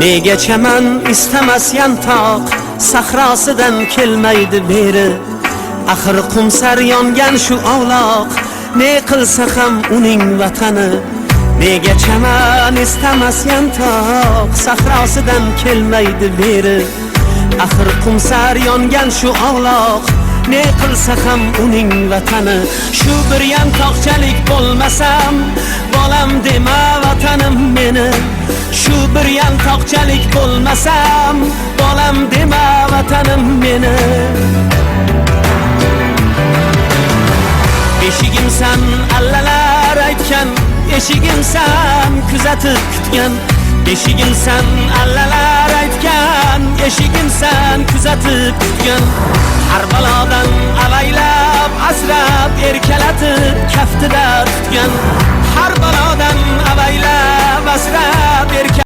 Nega chaman istamas yantoq, sahrosidan kelmaydi beri. Axir qumsar yongan shu ovloq, ne qilsa ham uning vatani. Nega chaman istamas yantoq, sahrosidan kelmaydi beri. Axir qumsar yongan shu ovloq, ne qilsa ham uning vatani. Shu bir yantoqchalik bo'lmasam, bolam dema vatanim meni. Shu bir yantoqchalik bo'lmasam, bolam dema vatanim meni. Beshigimsan allalar aytgan, eshigimsan kuzatib kutgan. Beshigimsan allalar aytgan, eshigimsan kuzatib kutgan. Har balodan avaylab, asrab, erkalatib kaftida tutgan. Har balodan avaylab, asrab, erkalatib.